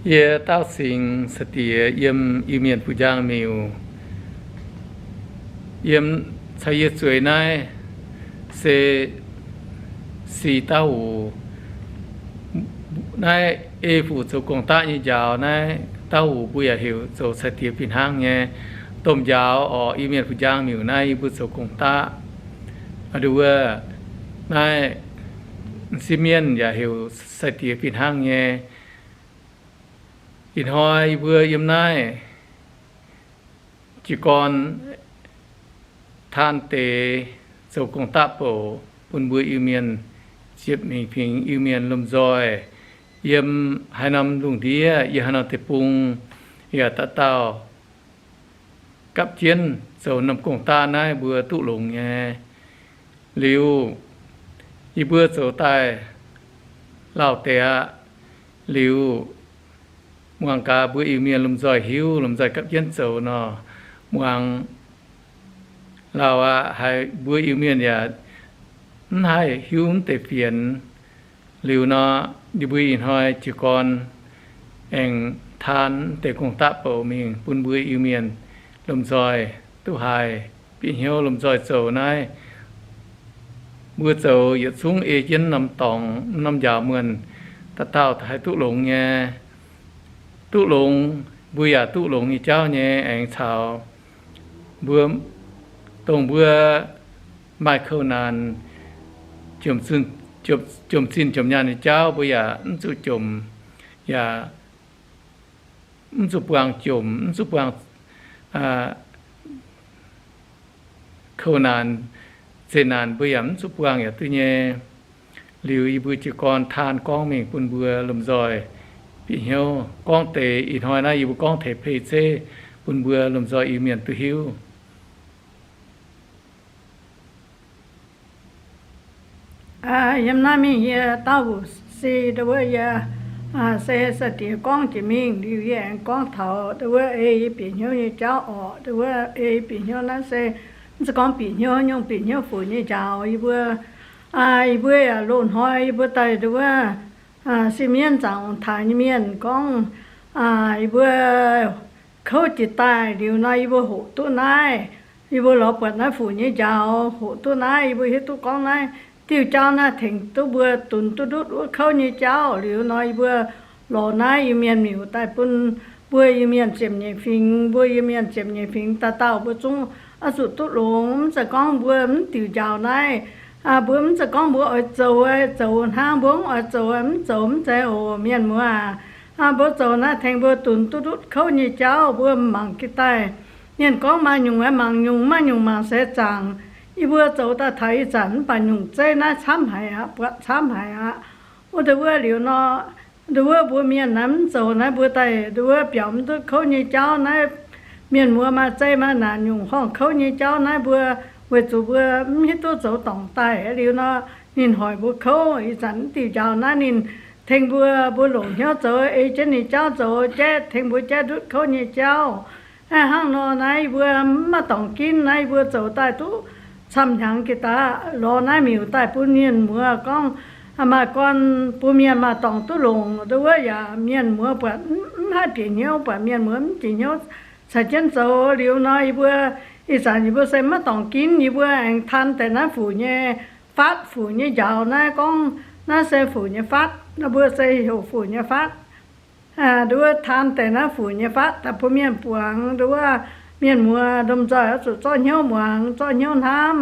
Yie Daauv Singx Sai-Diex yiem Iu-Mienh Fuc Njang Miuc. Yiem caux yie zueiz naaiv se Si Daauv Wuc. Naaiv ei fuc zoux gong-daqv nyei njaaux naaiv Daauv Wuc mbuo yaac heuc zoux Sai-Diex fih hnangv nyei. Domh njaaux orqc, Iu-Mienh Fuc Njang Miuc naaiv yie mbuo zoux gong-daqv. A'nduov wuov, naaiv m'sieqv mienh yaac heuc Sai-Diex fih hnangv nyei. Ih hnoi yie mbuo yiem naaiv jiez gorn taan deix zoux gong-daqv bouc bun mbuo Iu-Mienh ziepc nyeic fingx Iu-Mienh lomh nzoih yiem haaix norm lungh ndiev, yiem haaix norm deic-bung, yaac dauh dauh gapv jienv zoux norm gong-daqv naaiv mbuo duqv longx nyei. Liuz, yie mbuo zoux daaih lauh deix aqv. Liuz, muangx gaax mbuo Iu-Mienh lomh nzoih hiuv, lomh nzoih gapv jienv zoux nor, muangx lauh aqv. Haiz mbuo Iu-Mienh yaac mv haih hiuv mv deix fienx. Liuz nor, yie mbuo ih hnoi jiez gorn aengx taan deix gong-daqv bouc mingh bun mbuo Iu-Mienh lomh nzoih duqv haih bieqc hnyouv lomh nzoih zoux naaiv. Mbuo zoux yietc zungv ei jienv norm dorngx, norm njaaux muonh, dauh dauh haih duqv longx nyei. Duqv longx, mbuo yaac duqv longx nyei jauv nyei aengx caux mbuo, dongh mbuo maaih kouv naanc, jomc zinh jomc nyaanh nyei jauv mbuo yaac mv zuqc jomc, yaac mv zuqc buangh jomc, mv zuqc buangh kouv naanc, zeqc naanc mbuo yaac mv zuqc buangh yaac duqv nyei. Liuz yie mbuo jiez gorn taan gorngv mingh bun mbuo lomh nzoih bieqc hnyouv. Gorngv deix ih hnoi naaiv yie mbuo gorngv teix pei zeiv bun mbuo lomh nzoih Iu-Mienh duqv hiuv. Yiem naaiv mingh yie Daauv Wuc Si, ndo wuov yie se Sai-Diex gorngv jiex mingh liuz yie aengx gorngv taux ndo wuov ei yie bieqc hnyouv nyei jauv orqc. Ndo wuov ei yie bieqc hnyouv naaiv se mv zeiz gorngv bieqc hnyouv nyungc, bieqc hnyouv fuc nyei njaaux. Yie mbuo, yie mbuo yaac loz-hnoi yie mbuo daaih ndo wuov, sin mienv zaangc taaix nyei mienh gorngv, yie mbuo kouv jiex daaih liuz nor yie mbuo hoqc duqv naaiv. Yie mbuo lorz buatc naaiv fuc nyei njaaux, hoqc duqv naaiv, yie mbuo hiuv duqv gorngv naaiv diuh jauv naaiv tengx duqv mbuo dunx duqv ndutv wuov kouv nyei jauv. Liuz nor yie mbuo lorz naaiv Iu-Mienh miuc daaih bun mbuo Iu-Mienh ziepc nyeic fingx, mbuo Iu-Mienh ziepc nyeic fingx dauh dauh mbuo zungv oix zuqc duqv longx. Mv zeiz gorngv mbuo mv diuc njaaux naaiv, mbuo mv zeiz gorngv mbuo oix zoux, zoux hnangv, mbuo mv oix zoux, mv zoux mv zeiz oc. Mienh muoz aac, mbuo zoux naaiv tengx mbuo dunx duqv ndutv kouv nyei jauv, mbuo mangc gaax daaih. Mienh gorngv maaih nyungc aeqv mangc nyungc, maaih nyungc mangc seix zaangc. Yie mbuo zoux daaih taux ih zanc mv baac nyungc zeiv naaiv camv haic aqv, buatc camv haic aqv. Wuov deix wuov liuz nor, ndo wuov mbuo mienh naaiv mv zoux naaiv, mbuo daaih ndo wuov biaux mv ndutv kouv nyei jauv naaiv. Mienh muoz maaih zeiv maaih naanc nyungc horngh kouv nyei jauv naaiv mbuo, weic zuqc mbuo mv hiuv duqv zoux dorngc daaih. Liuz nor, ninh hoic mbuo kouv. Ih zanc mv diuc njaaux naaiv ninh tengx mbuo, mbuo longc hnyouv zoux, ei jienv ninh jauv zoux, jaiv tengx mbuo jaiv ndutv kouv nyei jauv. Hnangv nor naaiv yie mbuo mv maaih dorngc ginv naaiv, yie mbuo zoux daaih duqv camv hnyangx jiex daaih lorz naaiv miuc daaih bun mienh muoz gorngv, maaih gorn bun mienh maaih dorngc duqv longc. Ndo wuov yaac mienh muoz buatc mv haih bieqc hnyouv, buatc mienh muoz mv bieqc hnyouv caux jienv zoux. Liuz nor yie mbuo ih zanc yie mbuo se maiv dorngc ginv, yie mbuo aengx taan deix naaiv fuc nyei faatv, fuc nyei njaaux naaiv gorngv naaiv se fuc nyei faatv, mbuo se heuc fuc nyei faatv. Ndo wuov taan deix naaiv fuc nyei faatv daaih bun mienh muangx. Ndo wuov mienh muoz lomh nzoih oix zuqc zorqv hnyouv muangx, zorqv hnyouv hnamv.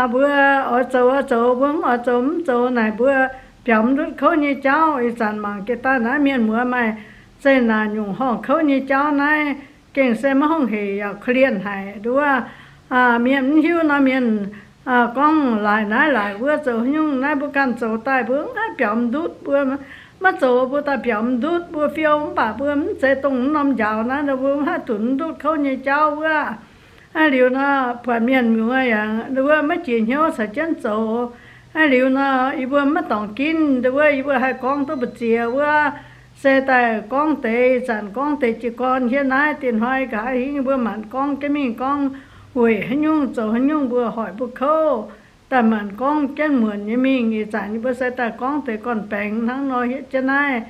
Mbuo oix zoux oix zoux, mbuo mv oix zoux mv zoux naaic mbuo biaux mv ndutv kouv nyei jauv. Ih zanc mangc jiex daaih naaiv mienh muoz maaih zeqc naanc nyungc horngh kouv nyei jauv naaiv gengh se maiv hongh heic yaac korv-lienh haic. Ndo wuov mienh mv hiuv nor mienh gorngv laaic naaiv laaic wuov zoux haaix nyungc, naaiv mbuo ganh zoux daaih mbuo mv haih biaux mv ndutv. Mbuo maiv zoux mbuo daaih biaux mv ndutv, mbuo fiou mv baac mbuo mv zeiz dongh mv norm njaaux naaiv, mbuo mv haih dunx mv ndutv kouv nyei jauv wuov. Aa liuz nor, buatc mienh muoz yaac ndo wuov maiv jiex hnyouv caux jienv zoux. Aa liuz nor, yie mbuo maiv dorngc ginv ndo wuov, yie mbuo haih gorngv duqv mbu'ziex wuov, se daaih gorngv deix, zanc gorngv deix jiez gorn hietv naaiv diex hnoi nqa'haav hingv yie mbuo manc gorngv jienv mingh gorngv weic haaix nyungc zoux haaix nyungc mbuo hoic mbuo kouv, daaih manc gorngv jienv muonc nyei mingh. Ih zanc yie mbuo se daaih gorngv deix gorn-baengx hnangv nor hietv jienv naaiv.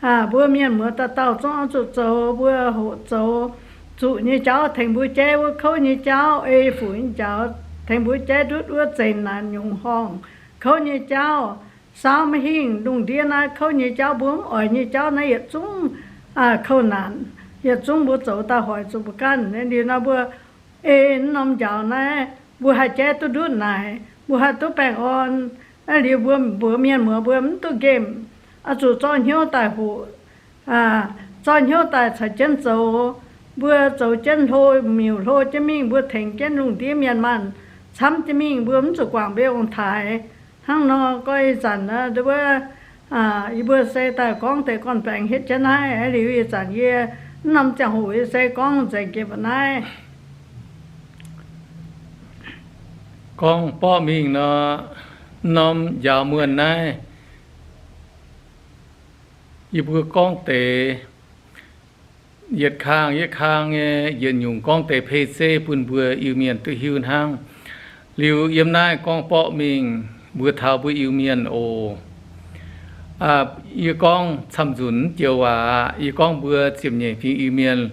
Mbuo mienh muoz dauh dauh zungv oix zuqc zoux mbuo hoqc zoux zuqc nyei jauv, tengx mbuo jaiv wuov kouv nyei jauv, ei fuc nyei jauv, tengx mbuo jaiv ndutv wuov zeqc naanc nyungc horngh kouv nyei jauv, saauv maiv hingh. Lungh ndiev naaiv kouv nyei jauv, mbuo mv oix nyei jauv naaiv yietc zungv kouv naanc, yietc zungv mbuo zoux daaih hoic zuqc mbuo ganh. Liuz nor mbuo ei mv norm njaaux naaiv, mbuo haih jaiv duqv ndutv naaic, mbuo haih duqv baengh orn. Liuz mbuo mbuox mienh muoz mbuo mv duqv nqemh, oix zuqc zorqv hnyouv daaih hoqc, zorqv hnyouv daaih caux jienv zoux. Mbuo zoux jienv hlo, miuc hlo jienv mingh, mbuo tengx jienv lungh ndiev mienh maanh camv jienv mingh, mbuo mv zuqc guangc mbuo ong-taaix. Hnangv nor gorngv ih zanc wuov, yie mbuo se daaih gorngv deix gorn-baengx hietv jienv naaiv. Liuz ih zanc yie mv norm ziangh hoc yie se gorngv nzengc jiex mbuo naaiv. Gorngv borqv mingh nor, mv norm njaaux muonh naaiv, yie mbuo gorngv deix yietc kang yietc kang nyei yietc nyungc gorngv deix pei zeiv bun mbuo Iu-Mienh duqv hiuv hnangv. Liuz yiem naaiv gorngv borqv mingh mbuo taux mbuo Iu-Mienh oc. Yie gorngv camv-nzunc joux waac, yie gorngv mbuo ziepc nyeic fingx Iu-Mienh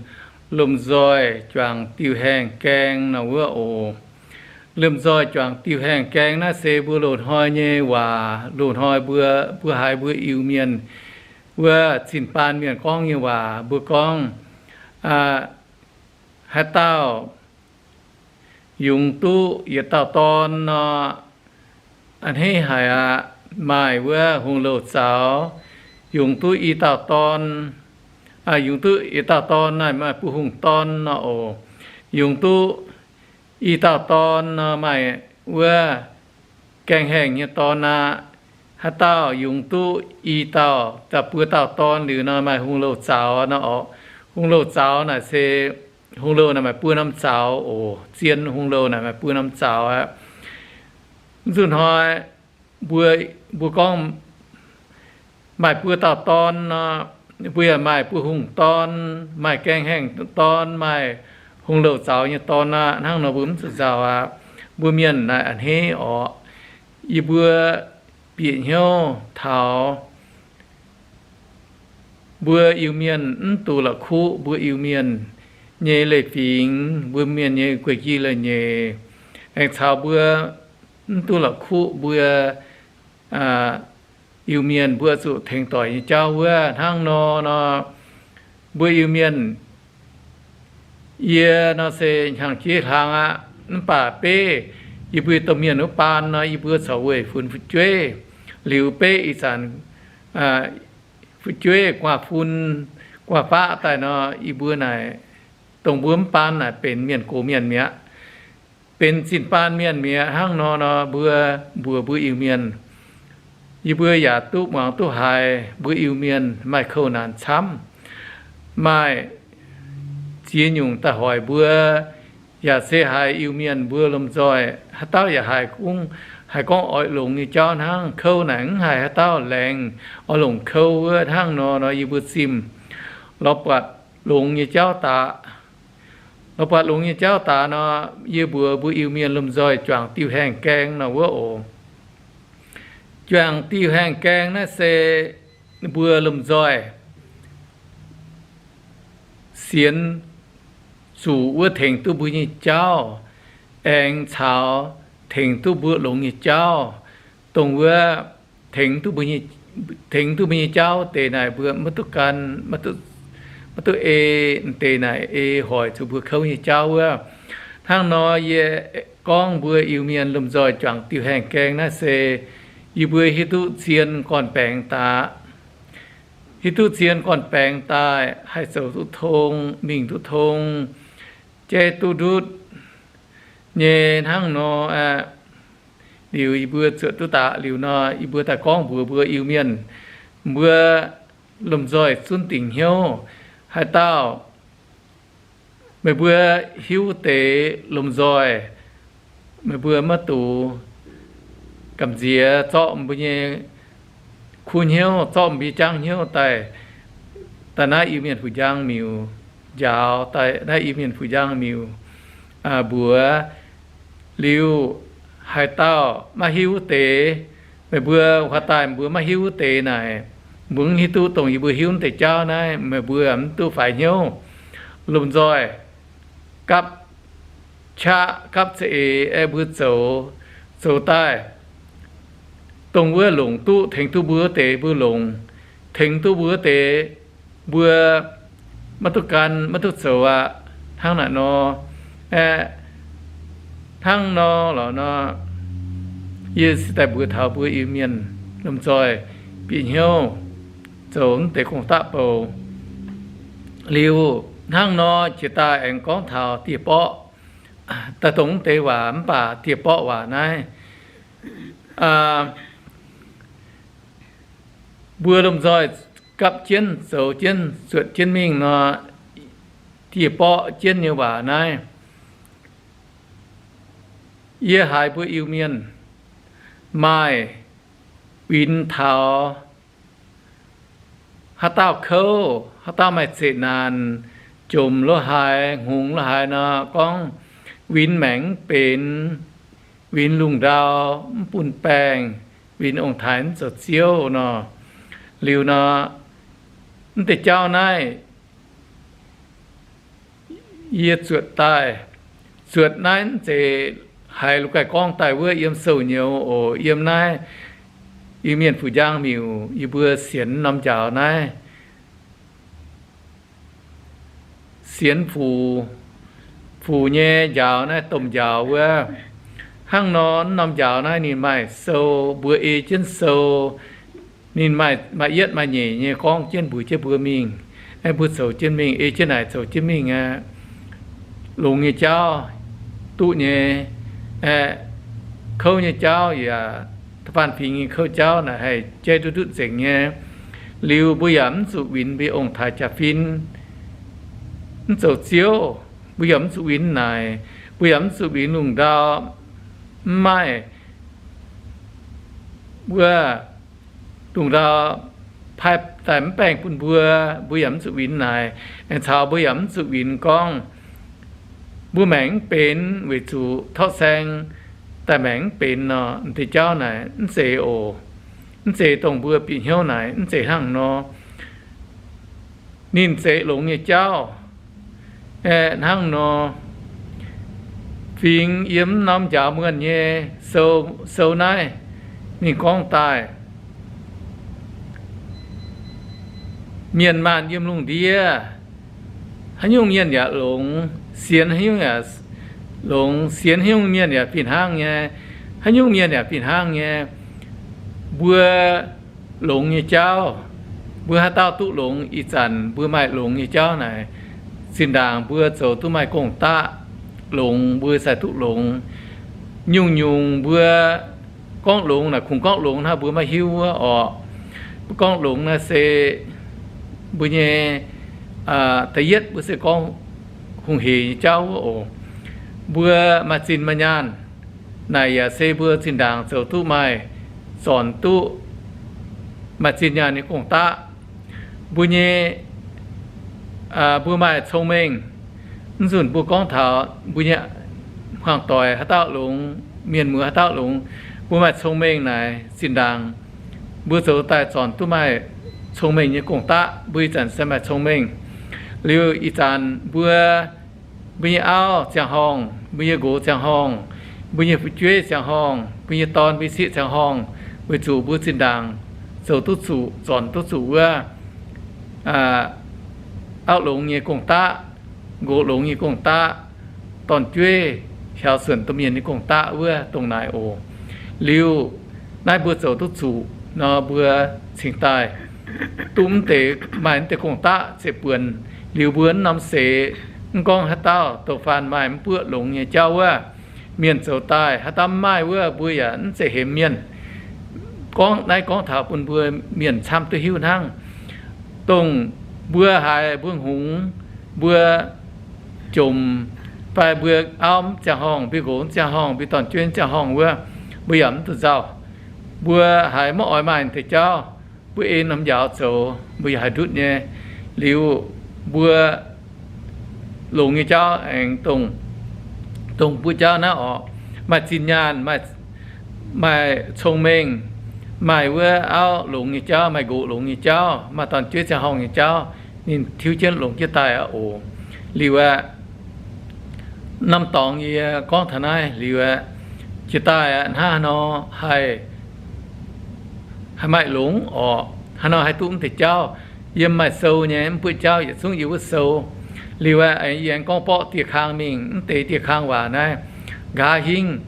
lomh nzoih juangc diuh haengh gaeng nor wuov oc. Lomh nzoih juangc diuh haengh gaeng naaiv se mbuo loz-hnoi nyei waac. Loz-hnoi mbuo, mbuo haiz mbuo Iu-Mienh wuov zinh baan mienh gorngv nyei waac, mbuo gorngv, haaix dauh yungz duqv yietc dauh dorn nor, a'hneiv haic aqv, maaih wuov hungh louh zaux. Yungz duqv i dauh dorn, yungz duqv yietc dauh dorn naaic maaih buo hungh dorn nor oc. Yungz duqv i dauh dorn nor maaih wuov gaengh haengh nyei dorn aqv. Haaix dauh yungz duqv i dauh, da'buo dauh dorn liuz nor maaih hungh louh zaux nor oc. Hungh louh zaux naaic se, hungh louh naaic maaih buo norm zaux oc. Zien hungh louh naaic maaih buo norm zaux aqv. Zuqc hnoi mbuo, mbuo gorngv maaih buo dauh dorn nor, mbuo yaac maaih buo hungh dorn, maaih gaengh haengh dorn, maaih hungh louh zaux nyei dorn aqv. Hnangv nor mbuo mv zuqc nzauh aqv. Mbuo mienh naaic a'hneiv orqc. Yie mbuo bieqc hnyouv taux mbuo Iu-Mienh mv duqv la'kuqv mbuo Iu-Mienh nyei leiz-fingx, mbuo mienh nyei guei-jiex leiz-nyeic, aengx caux mbuo mv duqv la'kuqv mbuo Iu-Mienh mbuo zuqc tengx doic nyei jauv wuov. Hnangv nor nor, mbuo Iu-Mienh, yie nor se hnyangx-jeiv hlang aqv. Mv baac beiv yie mbuo domh mienh wuov baan nor, yie mbuo corc weic funx fu'jueiv. Liuz beiv ih zanc fu'jueiv gu'nguaaz-fun, gu'nguaaz-faqv daaih nor, yie mbuo naaic, dongh mbuo mv baan naaic benx mienh gox mienh mi'aqv, benx zinh baan mienh mi'aqv. Hnangv nor nor, mbuo mbuox mbuo Iu-Mienh, yie mbuo yaac duqv muangx duqv haiz mbuo Iu-Mienh maaih kouv naanc camv, maaih ziex nyungc daaih hoic mbuo. Yaac se haiz Iu-Mienh mbuo lomh nzoih haaix dauh yaac haiz gorngv, haiz gorngv oix longx nyei jauv hnangv. Kouv naaic mv haiz haaix dauh laengz oix longc kouv wuov. Hnangv nor nor, yie mbuo zimh lorz buatc longx nyei jauv daaih. Lorz buatc longx nyei jauv daaih nor, yie mbuox mbuo Iu-Mienh lomh nzoih juangc diuh haengh gaeng nor wuov oc. Juangc diuh haengh gaeng naaiv se mbuo lomh nzoih sienx zuqc wuov tengx duqv mbuo nyei jauv, aengx caux tengx duqv mbuo longx nyei jauv. Dongh wuov tengx duqv mbuo nyei, tengx duqv mbuo nyei jauv deix naaic mbuo maiv duqv gan, maiv duqv ei, deix naaic ei hoic zuqc mbuo kouv nyei jauv wuov. Hnangv nor yie gorngv mbuo Iu-Mienh lomh nzoih juangc diuh haengh gaeng naaiv se yie mbuo hiuv duqv zien gorn-baengx daaih. Hiuv duqv zien gorn-baengx daaih haih zoux duqv tong, mingh duqv tong, jaiv duqv ndutv nyei. Hnangv nor aeqv, liuz yie mbuo zuotc duqv daaih liuz nor, yie mbuo daaih gorngv mbuox mbuo Iu-Mienh, mbuo lomh nzoih zunv dingc hnyouv. Haaix dauh meih mbuo hiuv deix lomh nzoih, meih mbuo maiv dungx gamh nziex zorqv mbuo nyei kuv hnyouv, zorqv mbuo nyei jangv hnyouv daaih, daaih naaiv Iu-Mienh Fuc Njang Miuc njaaux, daaih naaiv Iu-Mienh Fuc Njang Miuc mbuox. Liuz haaix dauh maiv hiuv deix, meih mbuo huaax daaih mbuo maiv hiuv deix naaic, mbuo mv hiuv duqv dongh yie mbuo hiuv deix jauv naaiv, meih mbuo mv duqv faix hnyouv. Lomh nzoih gapv qaqv gapv za'eix aeqv, mbuo zoux, zoux daaih dongh wuov longc duqv, tengx duqv mbuo wuov deix mbuo longc, tengx duqv mbuo wuov deix mbuo maiv duqv gan, maiv duqv zoux aqv. Hnangv naaic nor, aeqv, hnangv nor lorqc nor, yie se daaih mbuox taux mbuo Iu-Mienh lomh nzoih bieqc hnyouv zoux mv deix gong-daqv bou. Liuz hnangv nor jiex daaih aengx gorngv taux dieh borqv, daaih dongh mv deix waac mv baac dieh borqv waac naaiv, mbuo lomh nzoih gapv jienv zoux jienv zuotc jienv mingh nor, dieh borqv jienv nyei waac naaiv, yie haiz mbuo Iu-Mienh maaih winx taux haaix dauh kouv, haaix dauh maaih zeqc naanc, jomc lo haaix, hngongx lo haaix nor, gorngv winx maengc mv benx, winx lungh ndau mv bun baengh, winx ong-taaix mv zoux ziouv nor. Liuz nor, mv deix jauv naaiv yie zuotc daaih, zuotc naaiv mv zeiz haiz lungh gaaih gorngv daaih wuov yiem sou nyouz oc. Yiem naaiv Iu-Mienh Fuc Njang Miuc yie mbuo sienx norm njaaux naaiv, sienx fuc, fuc nyei njaaux naaiv, domh njaaux wuov. Hnangv nor, norm njaaux naaiv ninh maaih sou, mbuo ei jienv sou, ninh maaih, maaih yietv maaih nyeic nyei gorngv jienv mbuox jienv mbuo mingh. Aeqv, mbuo zoux jienv mingh, ei jienv naaic zoux jienv mingh aqv. Longx nyei jauv duqv nyei, aeqv, kouv nyei jauv yaac, da'faanh fingx nyei kouv jauv naaic haih jaiv duqv ndutv nzengc nyei. Liuz mbuo yaac mv zuqc winx mbuo ong-taaix jaax-fin mv zoux ziouv. Mbuo yaac mv zuqc winx naaic, mbuo yaac mv zuqc winx lungh ndau mv maaih wuov, lungh ndau paaiv daaih mv baengh bun mbuo, mbuo yaac mv zuqc winx naaic. Aengx caux mbuo yaac mv zuqc winx gorngv mbuo maengc mv benx weic zuqc torqv saeng daaih maengc mv benx nor, m'deix jauv naaic mv zeiz oc. Mv zeiz dongh mbuo bieqc hnyouv naaic, mv zeiz hnangv nor. Ninh zeiz longx nyei jauv. Aeqv, hnangv nor, fingx yiem norm njaaux muonh nyei sou, sou naaiv ninh gorngv daaih, mienh maanh yiem lungh ndiev, haaix nyungc mienh yaac longx, sienx haaix nyungc yaac longx, sienx haaix nyungc mienh yaac fih hnangv nyei, haaix nyungc mienh yaac fih hnangv nyei. Mbuo longx nyei jauv, mbuo haaix dauh duqv longx, ih zanc mbuo maaih longx nyei jauv naaic, zinh ndaangc mbuo zoux duqv maaih gong-daqv longx, mbuo sai duqv longx. Nyungc-nyungc mbuo gorngv longx naaic, kungx gorngv longx hnangv mbuo maiv hiuv wuov orqc. Mbuo gorngv longx naaic se mbuo nyei, da'yietv mbuo se gorngv hungh heic nyei jauv wuov oc. Mbuo maaih zinh maaih nyaanh naaic yaac se mbuo zinh ndaangc zoux duqv maaih, zornc duqv maaih zinh nyaanh nyei gong-daqv. Mbuo nyei, mbuo maaih cong-mengh. Mv nzunc mbuo gorngv taux mbuo nyei hmuangv-doic haaix dauh longx, mienh muoz haaix dauh longx, mbuo maaih cong-mengh naaic zinh ndaangc mbuo zoux daaih zornc duqv maaih cong-mengh nyei gong-daqv. Mbuo ih zanc se maaih cong-mengh. Liuz ih zanc mbuo, mbuo nyei auv ziangh horngh, mbuo nyei nqox ziangh horngh, mbuo nyei fu'jueiv ziangh horngh, mbuo nyei dorn mbuo nyei sieqv ziangh horngh, weic zuqc mbuo zinh ndaangc zoux duqv zuqc, zornc duqv zuqc wuov auv longx nyei gong-daqv, nqox longx nyei gong-daqv, dorn-jueiv hiaaux suonc domh mienh nyei gong-daqv wuov dongh naaic oc. Liuz naaiv mbuo zoux duqv zuqc nor, mbuo cingx daaih duqv mv deix, maaih mv deix gong-daqv ziepc buonc. Liuz mbuo mv norm seix, mv gorngv haaix dauh douc faanh maaih mv buoqv longx nyei jauv wuov, mienh zoux daaih, haaix dauh mv maaih wuov, mbuo yaac mv zeiz hemx mienh. Gorngv naaiv gorngv taux bun mbuo mienh camv duqv hiuv hnangv. Dongh mbuo haiz mbuo hngongx, mbuo jomc, fai mbuo auv mv ziangh horngh, mbuo nqox mv ziangh horngh, mbuo dorn-jueiv mv ziangh horngh wuov, mbuo yaac mv duqv nzauh. Mbuo haiz maiv oix maaih deix jauv, mbuo ei norm njaaux zoux, mbuo yaac haih ndutv nyei. Liuz mbuo longx nyei jauv aengx dongh, dongh mbuo jauv naaiv orqc, maaih zinh nyaanh, maaih cong-mengh, maaih wuov auv longx nyei jauv, maaih nqox longx nyei jauv, maaih dorn-jueiv ziangh horngh nyei jauv, ninh tiuv jienv longx jienv daaih aqv oc. Liuz aeqv, norm dorngx yie gorngv taux naaiv liuz aeqv, jiex daaih aqv, hnangv haaix nor haih haih maaih longx orqc? Haaix nor haih duqv mv deix jauv? Yiem maaih sou nyei mv buoqv jauv yietc zungv yiem wuov sou. Liuz aeqv, yie aengx gorngv borqv dieh kang mingh, mv deix dieh kang waac naaiv nqa'haav hingv.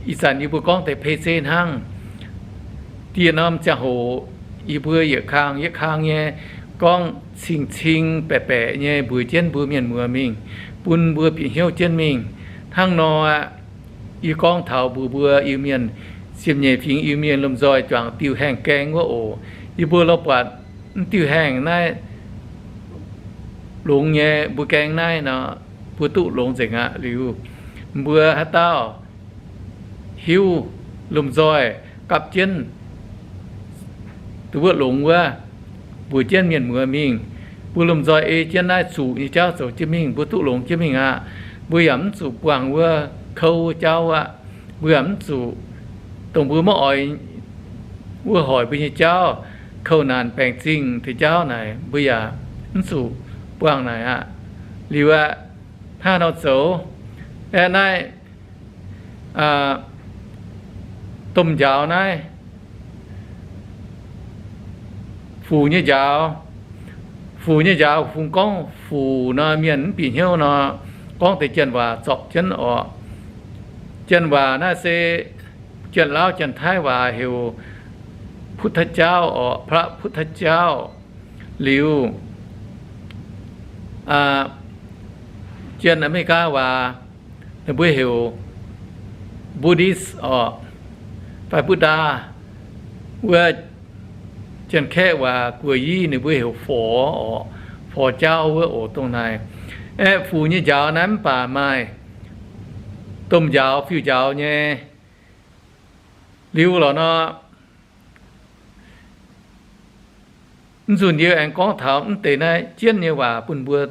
Ih zanc yie mbuo gorngv deix P C hnangv. Dieh norm ziangh hoc yie mbuo yietc kang yietc kang nyei gorngv cing-cing baeqc baeqc nyei mbuox jienv mbuo mienh muoz mingh, bun mbuo bieqc hnyouv jienv mingh. Hnangv nor aqv, yie gorngv taux mbuox mbuo Iu-Mienh, ziepc nyeic fingx Iu-Mienh lomh nzoih juangc diuh haengh gaeng wuov oc. Yie mbuo lorz buatc mv diuh haengh naaiv longx nyei, mbuo gaeng naaiv nor, mbuo duqv longx nzengc aqv. Liuz mbuo haaix dauh hiuv, lomh nzoih gapv jienv duqv wuov longx wuov, mbuox jienv mienh muoz mingh, mbuo lomh nzoih ei jienv naaiv zuqc nyei jauv zoux jienv mingh, mbuo duqv longx jienv mingh aqv. Mbuo yaac mv zuqc buangh wuov kouv jauv aqv. Mbuo yaac mv zuqc, dongh mbuo maiv oix wuov hoic mbuo nyei jauv, kouv naanc baengc zingh deix jauv naaic, mbuo yaac mv zuqc buangh naaic aqv. Liuz aeqv, hnangv nor zoux aeqv, naaiv domh njaaux naaiv, fuc nyei njaaux, fuc nyei njaaux, fungx gorngv fuc nor, mienh mv bieqc hnyouv nor, gorngv deix janx waac zorpc jienv orqc. Janx waac naaiv se janx-Lauv janx-Taiv waac heuc พุทธเจ้า orqc, พระพุทธเจ้า. Liuz janx-Aa^me^li^gaa waac ninh mbuo heuc Buddhist orqc, fai Buddha. Wuov janx-Kaeqv waac guoqv-yiv ninh mbuo heuc 佛 orqc, 佛教 wuov oc. Dongh naaic aeqv, fuc nyei njaaux naaiv mv baac maaih domh njaaux fiuv njaaux nyei. Liuz lorqc nor, mv nzunc yie aengx gorngv taux mv deix naaiv jienv nyei waac bun mbuo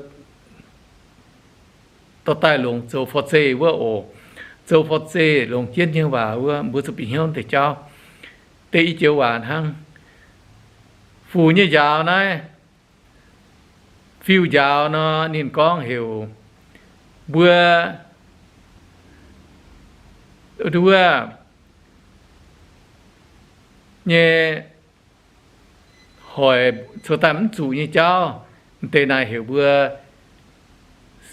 dorh daaih longc zoux forv-zeih wuov oc. Zoux forv-zeih longc jienv nyei waac wuov, mbuo zuqc bieqc hnyouv deix jauv. Deix i joux waac hnangv. Fuc nyei njaaux naaiv, fiuv njaaux nor, ninh gorngv heuc mbuo nduov nyei hoic zoux daaih mv zuqc nyei jauv, deix naaic heuc mbuo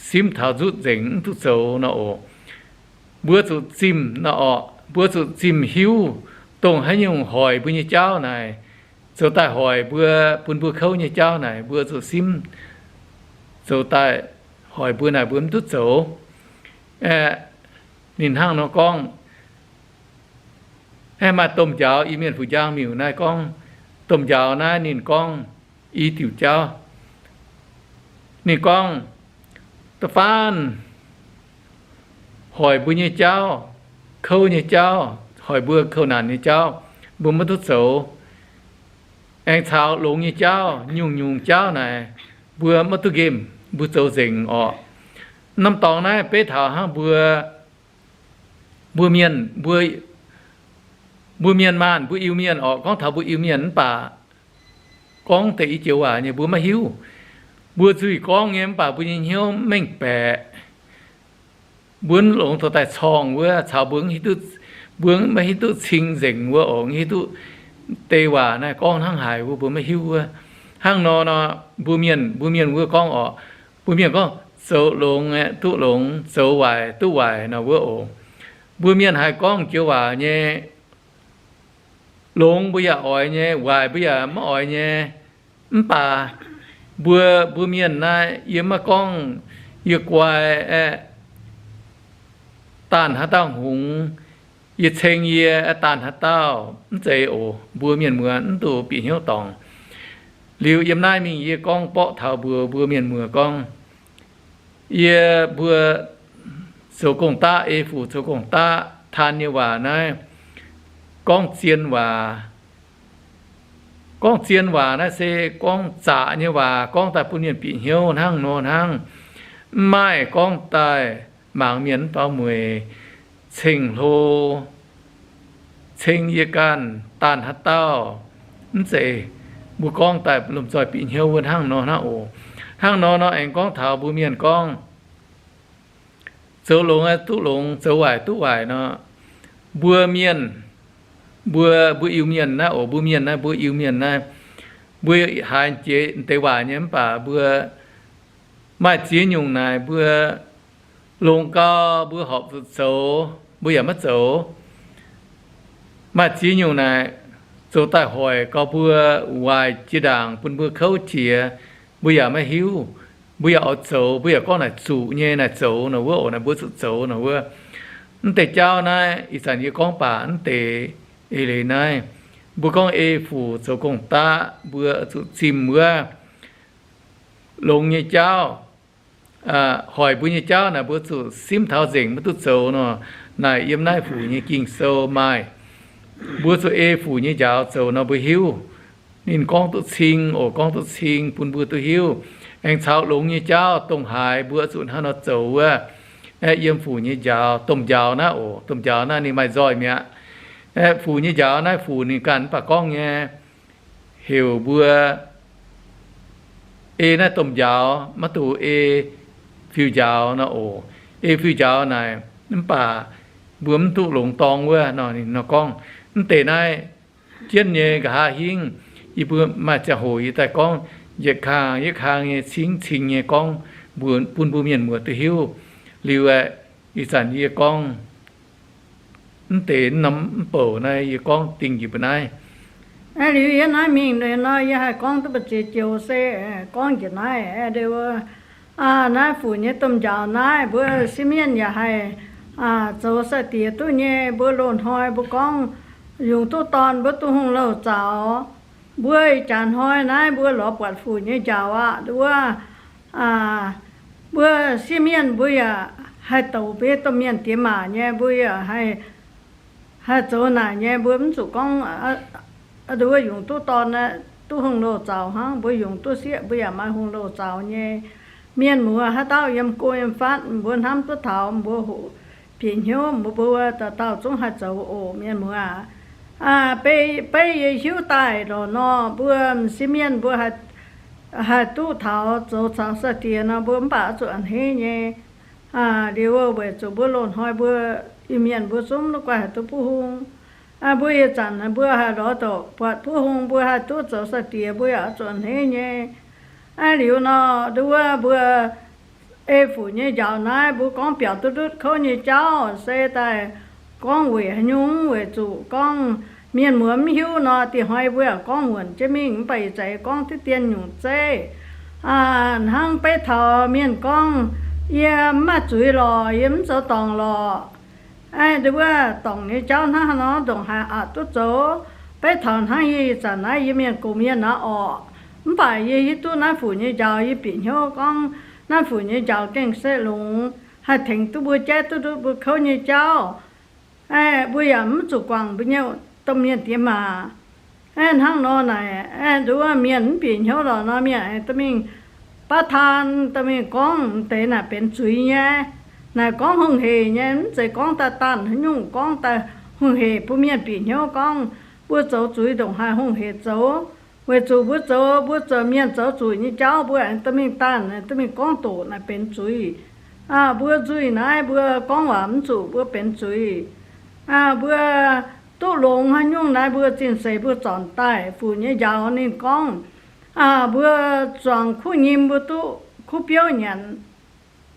simv taux nzutv nzengc mv duqv zoux nor oc. Mbuo zuqc zimh nor orqc, mbuo zuqc zimh hiuv dongh haaix nyungc hoic mbuo nyei jauv naaic, zoux daaih hoic mbuo, bun mbuo kouv nyei jauv naaic, mbuo zuqc simv zoux daaih hoic mbuo naaic mbuo mv duqv zoux. Aeqv, ninh hnangv nor gorngv. Aeqv, maaih domh njaaux Iu-Mienh Fuc Njang Miuc naaiv gorngv, domh njaaux naaiv ninh gorngv i diuc jauv. Ninh gorngv, da'faanh hoic mbuo nyei jauv, kouv nyei jauv, hoic mbuo kouv naanc nyei jauv, mbuo maiv duqv zoux. Aengx caux longx nyei jauv, nyungc-nyungc jauv naaic, mbuo maiv duqv nqemh, mbuo zoux nzengc orqc. Norm dorngx naaiv beiv taux hnangv mbuo, mbuo mienh, mbuo, mbuo mienh maanh, mbuo Iu-Mienh orqc, gorngv taux mbuo Iu-Mienh mv baac gorngv deix i joux waac nyei mbuo maiv hiuv. Mbuo nzuih gorngv nyei mv baac mbuo nyei hnyouv mv mengh baeqc. Mbuo mv longx dorh daaih corngh wuov, caux mbuo mv hiuv duqv, mbuo maiv hiuv duqv cing nzengc wuov oc, mv hiuv duqv deix waac naaiv gorngv hnangv haaix wuov mbuo maiv hiuv wuov. Hnangv nor nor, mbuo mienh, mbuo mienh wuov gorngv orqc, mbuo mienh gorngv zoux longx aeqv, duqv longx, zoux waaic duqv waaic nor wuov oc. Mbuo mienh haiz gorngv joux waac nyei, longx mbuo yaac oix nyei, waaic mbuo yaac maiv oix nyei. Mv baac mbuo, mbuo mienh naaiv yie maiv gorngv yie guai aeqv, daanh haaix dauh hngongx, yie ceng yie aeqv, daanh haaix dauh mv zeiz oc. Mbuo mienh muoz mv duqv bieqc hnyouv dorngc. Liuz yiem naaiv mingh yie gorngv borqv taux mbuox mbuo mienh muoz gorngv, yie mbuo zoux gong-daqv, ei fuc zoux gong-daqv taan nyei waac naaiv gorngv zien waac. Gorngv zien waac naaiv se gorngv zaqc nyei waac, gorngv daaih bun mienh bieqc hnyouv hnangv nor hnangv. Mv maaih gorngv daaih mangc mienh mv baaux mueic, ceng-hlo, ceng yie ganh daanh haaix dauh. Mv zeiz, mbuo gorngv daaih lomh nzoih bieqc hnyouv wuov hnangv nor hnangv oc. Hnangv nor nor aengx gorngv taux mbuo mienh gorngv zoux longx duqv longx, zoux waaic duqv waaic nor. Mbuo mienh, mbuo, mbuo Iu-Mienh naaiv oc, mbuo mienh naaiv, mbuo Iu-Mienh naaiv, mbuo haiz jiex deix waac nyei mv baac mbuo maaih ziex nyungc naaic mbuo longx gau mbuo horpc zuqc zoux, mbuo yaac maiv zoux. Maaih ziex nyungc naaic zoux daaih hoic gau mbuo waaic jiex ndaangc bun mbuo kouv jiex, mbuo yaac maiv hiuv. Mbuo yaac oix zoux, mbuo yaac gorngv naaic zuqc nyei naaic zoux nor wuov oc, naaic mbuo zuqc zoux nor wuov. Mv deix jauv naaiv ih zanc yie gorngv baac mv deix eix leiz naaiv, mbuo gorngv ei Fuc zoux gong-daqv mbuo zuqc zimh wuov longx nyei jauv, hoic mbuo nyei jauv naaic mbuo zuqc simv taux nzengc maiv duqv zoux nor. Naaic yiem naaiv Fuc nyei Ging-Sou maaih. Mbuo zuqc ei Fuc nyei njaaux zoux nor mbuo hiuv. Ninh gorngv duqv cing oc, gorngv duqv cing bun mbuo duqv hiuv. Aengx caux longx nyei jauv dongh haaix mbuo zuqc hnangv nor zoux wuov. Aeqv, yiem Fuc nyei njaaux, domh njaaux naaiv oc, domh njaaux naaiv ninh maaih nzoih mi'aqv. Aeqv, Fuc nyei njaaux naaiv, Fuc ninh ganh mv baac gorngv nyei, heuc mbuo ei naaiv domh njaaux, maiv dungx ei fiuv-njaaux nor oc. Ei fiuv-njaaux naaic mv baac mbuo mv duqv longx dorng wuov nor, ninh nor gorngv. Mv deix naaiv jienv nyei nqa'haav hingv, yie mbuo maaih ziangh hoc yie daaih gorngv yietc kang yietc kang nyei cingv cing nyei gorngv bun mbuo mienh muoz duqv hiuv. Liuz aeqv, ih zanc yie gorngv mv deix norm mv bouc naaiv yie gorngv dingh njiec mbu'naaiv. Liuz yie naaiv mingh nor yie haih gorngv duqv mbu'ziex joux se gorngv njiec naaiv. Naaiv Fuc nyei domh njaaux naaiv mbuo sieqv mienh yaac haih zoux sai-diex duqv nyei. Mbuo loz-hnoi mbuo gorngv yungz duqv dorn mbuo duqv hungh louh zaux. Mbuo ih jaax hnoi naaiv mbuo lorz buatc Fuc nyei njaaux aqv wuov, mbuo sieqv mienh mbuo yaac haih douc beiv domh mienh diex maac nyei, mbuo yaac haih zoux naaic nyei. Mbuo mv zuqc gorngv wuov yungz duqv dorn, duqv hungh louh zaux hnangv. Mbuo yungz duqv sieqv mbuo yaac maaih hungh louh zaux nyei. Mienh muoz haaix dauh yiem go yiem fatv mbuo hnamv duqv taux mbuo hoqc bieqc hnyouv mbuo, mbuo dauh dauh zungv haih zoux oc. Mienh muoz aac, beiv yie hiuv daaih lorqc nor, mbuo m'sieqv mienh mbuo haih duqv taux zoux caux sai-diex nor, mbuo mv baac oix zuqc a'hneiv nyei. Liuz weic zuqc mbuo loz-hnoi mbuo Iu-Mienh mbuo zungv mv guaih haih duqv buov hung. Mbuo ih zanc mbuo haih lorz doqc buatc buov hung, mbuo haih duqv zoux sai-diex, mbuo yaac oix zuqc a'hneiv nyei. Liuz nor, nduov mbuo ei Fuc nyei njaaux naaiv mbuo gorngv biaux duqv ndutv kouv nyei jauv se daaih gorngv weic haaix nyungc? Weic zuqc gorngv mienh muoz mv hiuv nor, diex hnoi mbuo yaac gorngv muonc jienv mingh, mv baac ih zanc gorngv diqv dien nyungc zeiv. Hnangv beiv taux mienh gorngv, yie mv maaih zuiz lorqc, yie mv zoux dorngc lorqc. Aeqv, nduov dorngc nyei jauv hnangv haaix nor ndongc haaix aqc duqv zoux? Beiv taux hnangv yie ih zanc naaiv yie mienh gox mienh naaiv orqc, mv baac yie hiuv duqv naaiv Fuc nyei njaaux, yie bieqc hnyouv gorngv naaiv Fuc nyei njaaux gengh se longx, haih tengx duqv mbuo jaiv duqv ndutv mbuo kouv nyei jauv. Aeqv, mbuo yaac mv zuqc guangc mbuo nyei domh mienh diex maac. Aeqv, hnangv nor naaic, aeqv, nduov mienh mv bieqc hnyouv lorqc nor, mienh aengx dorh mingh baav taan, dorh mingh gorngv deix naaic benx zuiz nyei. Naaic gorngv hungh heic nyei, mv zeiz gorngv daaih daanh haaix nyungc, gorngv daaih hungh heic bun mienh bieqc hnyouv gorngv mbuo zoux zuiz ndongc haaix hungh heic zoux. Weic zuqc mbuo zoux, mbuo zoux mienh zoux zuqc nyei jauv, mbuo aengx dorh mingh daanh, dorh mingh gorngv doqc naaic benx zuiz. Mbuo nzuih naaiv mbuo gorngv waac mv zuqc mbuo benx zuiz. Mbuo duqv longx haaix nyungc naaiv mbuo zinh seix mbuo zornc daaih Fuc nyei njaaux ninh gorngv, mbuo zuangx kuv nyim mbuo duqv kuv biouv nyanc.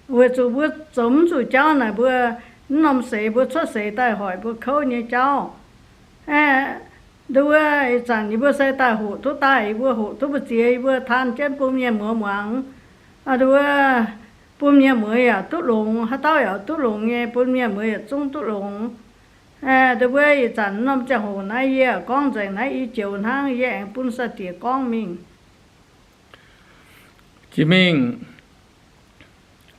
Weic zuqc mbuo zoux mv zuqc jauv naaic mbuo mv norm seix mbuo cuotv seix daaih hoic mbuo kouv nyei jauv. Aeqv, nduov ih zanc yie mbuo se daaih hoqc duqv daaih, yie mbuo hoqc duqv mbu'ziex, yie mbuo taan jienv bun mienh muoz muangx. Nduov bun mienh muoz yaac duqv longx, haaix dauh yaac duqv longx nyei, bun mienh muoz yietc zungv duqv longx. Nduov ih zanc norm ziangh hoc naaiv yie gorngv nzengc naaiv i joux hnangv, yie aengx bun sai-diex gorngv mingh. Jiex mingh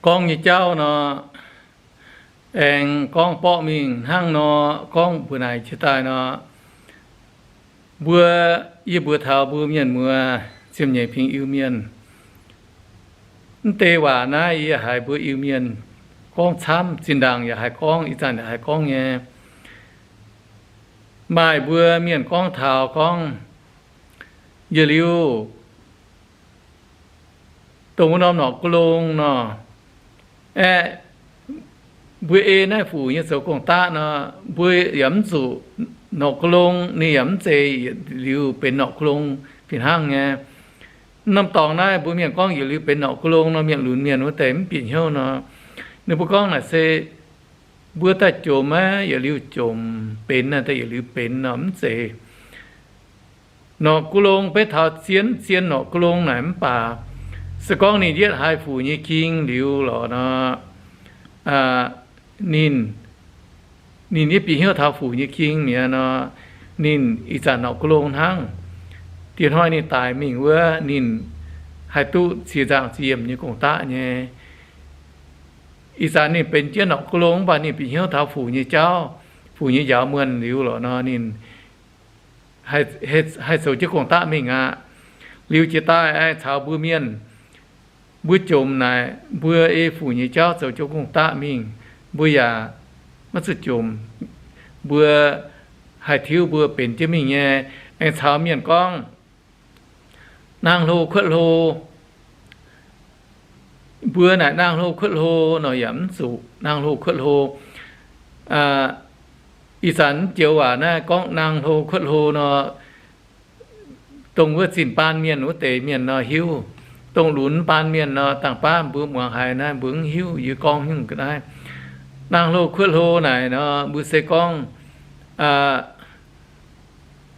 gorngv nyei jauv nor, aengx gorngv borqv mingh hnangv nor, gorngv mbuox naaic jiex daaih nor, mbuo, yie mbuox taux mbuo mienh muoz, ziepc nyeic fingx Iu-Mienh, mv deix waac naaiv yie haiz mbuo Iu-Mienh gorngv camv, zinh ndaangc yaac haih gorngv, ih zanc yaac haih gorngv nyei. Maaih mbuo mienh gorngv taux gorngv, yietc liuz dongh wuov norm norqc ga'long nor, aeqv, mbuo ei naaiv fuc nyei zoux gong-daqv nor, mbuo yaac mv zuqc norqc ga'long, ninh yaac mv zeiz yietc liuz benx norqc ga'long fih hnangv nyei. Norm dorngx naaiv mbuo mienh gorngv yietc liuz benx norqc ga'long nor, mienh lunx mienh wuov deix mv bieqc hnyouv nor, ninh mbuo gorngv naaic se mbuo daaih jomc aqv, yietc liuz jomc, benx naaiv daaih yietc liuz benx nor mv zeiz. Norqc ga'long beiv taux zien zien norqc ga'long naaic mv baac se gorngv ninh yietv haiz fuc nyei ging liuz lorqc nor, ninh, ninh yietv bieqc hnyouv taux fuc nyei ging mi'aqv nor, ninh ih zanc norqc ga'long hnangv. Dieh hnoi ninh daic mingh wuov, ninh haih duqv ziex nzangc ziex yiemc nyei gong-daqv nyei. Ih zanc ninh benx jienv norqc ga'long mv baac ninh bieqc hnyouv taux fuc nyei jauv, fuc nyei njaaux muonh liuz lorqc nor, ninh haih zoux jienv gong-daqv mingh aqv. Liuz jiex daaih aengx caux mbuo mienh, mbuo jomc naaic, mbuo ei fuc nyei jauv zoux jienv gong-daqv mingh, mbuo yaac maiv zuqc jomc. Mbuo haih tiuv mbuo benx jienv mingh nyei. Aengx caux mienh gorngv, naang hlo kuotv hlo. Mbuo naaic naang hlo kuotv hlo nor yaac mv zuqc naang hlo kuotv hlo. Ih zanc joux waac naaiv gorngv naang hlo kuotv hlo nor, dongh wuov zinh baan mienh wuov deix mienh nor hiuv. Dongh lunx baan mienh nor, dangh baav mbuo muangx haiz naaiv mbuo mv hiuv yie gorngv nyungc ga'naaiv. Naang hlo kuotv hlo naaic nor, mbuo se gorngv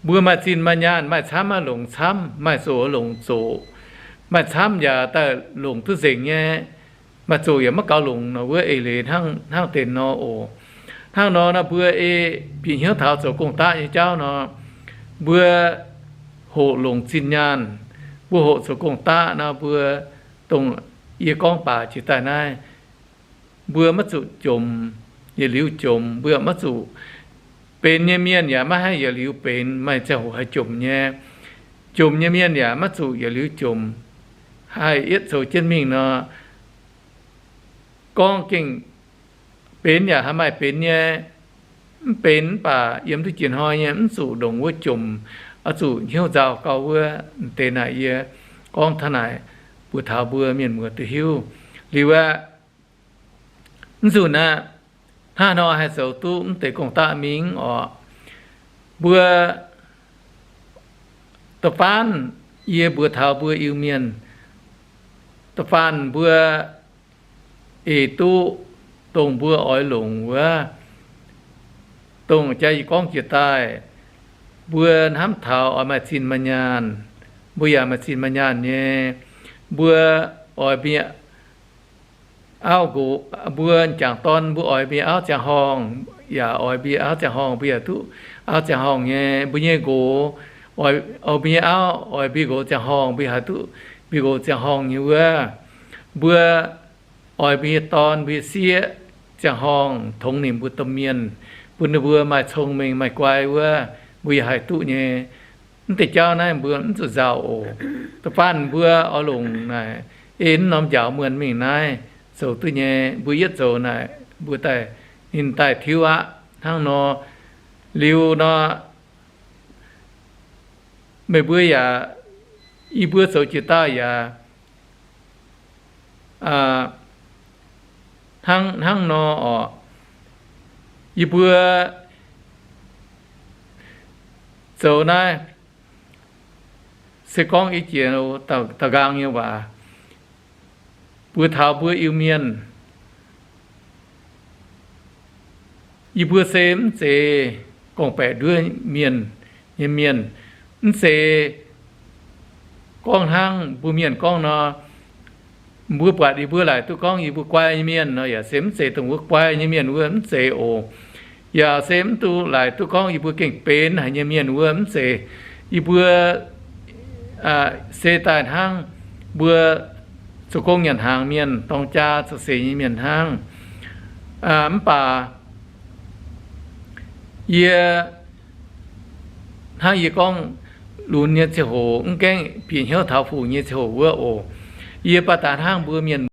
mbuo maaih zinh maaih nyaanh, maaih camv maaih longc camv, maaih zoqc longc zoqc, maaih camv yaac daaih longc duqv nzengc nyei, maaih zoqc yaac maiv gaux longc nor, wuov eix leiz hnangv deix nor oc. Hnangv nor nor mbuo ei bieqc hnyouv taux zoux gong-daqv nyei jauv nor, mbuo hoqc longc zinh nyaanh, mbuo hoqc zoux gong-daqv nor, mbuo dongh yie gorngv baac jiex daaih naaiv, mbuo maiv zuqc jomc, yietc liuz jomc. Mbuo maiv zuqc, benx nyei mienh yaac maiv haih yietc liuz benx, maaih ziangh hoc haih jomc nyei. Jomc nyei mienh yaac maiv zuqc yietc liuz jomc, haih yietv zoux jienv mingh nor. Gorngv gengh benx yaac haih maaih benx nyei, mv benx mv baac yiem duqv jiex hnoi nyei mv zuqc ndongc wuov jomc, oix zuqc hnyouv nzauh gau wuov. Deix naaic yie gorngv taux naaic, mbuo taux mbuo mienh muoz duqv hiuv. Liuz aqv, mv nzunc aqv, hnangv nor haih zoux duqv mv deix gong-daqv mingh oc. Mbuo da'faanh yie mbuox taux mbuo Iu-Mienh, da'faanh mbuo eix duqv dongh mbuo oix longc wuov, dongh jaax yie gorngv jiex daaih, mbuo hnamv taux oix maaih zinh maaih nyaanh, mbuo yaac maaih zinh maaih nyaanh nyei. Mbuo oix mbuo nyei auv nqox, mbuo m'jangc dorn mbuo oix mbuo nyei auv ziangh horngh, yaac oix mbuo nyei auv ziangh horngh, mbuo yaac duqv auv ziangh horngh nyei. Mbuo nyei nqox, oix mbuo nyei auv oix mbuo nqox ziangh horngh, mbuo haih duqv mbuo nqox ziangh horngh nyei wuov. Mbuo oix mbuo nyei dorn mbuo nyei sieqv ziangh horngh tongx ninh mbuo domh mienh, bun ninh mbuo maaih cong-mengh maaih guai wuov, mbuo yaac haih duqv nyei. Mv deix jauv naaiv mbuo mv zuqc nzauh oc. Da'faanh mbuo oix longc naaic, ei mv norm njaaux muonh mingh naaiv zoux duqv nyei. Mbuo yietv zoux naaic mbuo daaih, ninh daaih tiuv aqv. Hnangv nor, liuz nor, meih mbuo yaac, yie mbuo zoux jiex daaih yaac hnangv, hnangv nor oc. Yie mbuo zoux naaiv se gorngv i jiex da'nqaang nyei waac, mbuo taux mbuo Iu-Mienh, yie mbuo se mv zeiz gorngv-baeqc nduov mienh nyei mienh, mv zeiz gorngv hnangv mbuo mienh gorngv nor, mbuo buatc yie mbuo laaic duqv gorngv yie mbuo guai nyei mienh nor, yaac se mv zeiz dongh wuov guai nyei mienh wuov, mv zeiz oc. Yaac se mv duqv laaic duqv gorngv yie mbuo gengh benx haic nyei mienh wuov, mv zeiz. Yie mbuo se daaih hnangv mbuo zoux gong nyanc hnaangx mienh, dorng jaa zoux seix nyei mienh hnangv. Mv baac yie, hnangv yie gorngv lunx nyei ziangh hoc, mv gaengh bieqc hnyouv taux fuc nyei ziangh hoc wuov oc. Yie baac daaih hnangv mbuo mienh